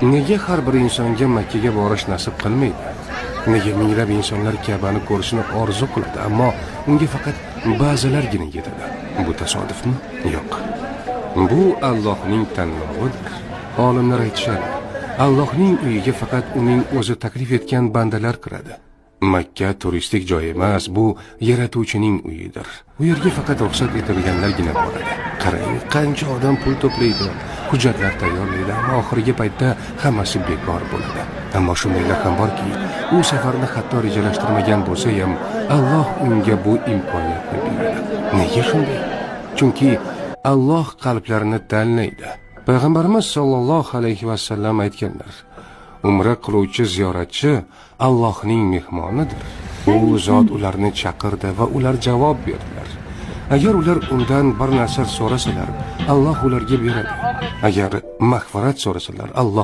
Nega har bir insonga Makkaga borish nasib qilmaydi? Nega minglab insonlar Ka'bani ko'rishni orzu qiladi, ammo unga faqat ba'zilargina yetadi? Bu tasodifmi? Yo'q. Bu Allohning tanlovidir. Olimlar aytishadi, Allohning uyiga faqat uning o'zi taklif etgan bandalar kiradi. Makka turistik joy emas, bu yaratuvchining uyidir. U yerga faqat ruxsat etilganlargina boradi. Qarang, qancha odam pul to'playdi, hujjatlar tayyorlaydi, ammo oxirgi paytda hammasi bekor bo'ladi. Ammo shundaylar ham borki, u safarni hatto rejalashtirmagan bo'lsa ham, Alloh unga bu imkoniyatni beradi. Nega shunday? Chunki Alloh qalblarni tanlaydi. Payg'ambarimiz sollallohu alayhi vasallam aytganlar: Umra qiluvchi ziyoratchi Allohning mehmonidir. U zot ularni chaqirdi va ular javob berdilar. Agar ular undan bir narsa so'rasalar, Alloh ularga beradi. Agar mag'firat so'rasalar, Alloh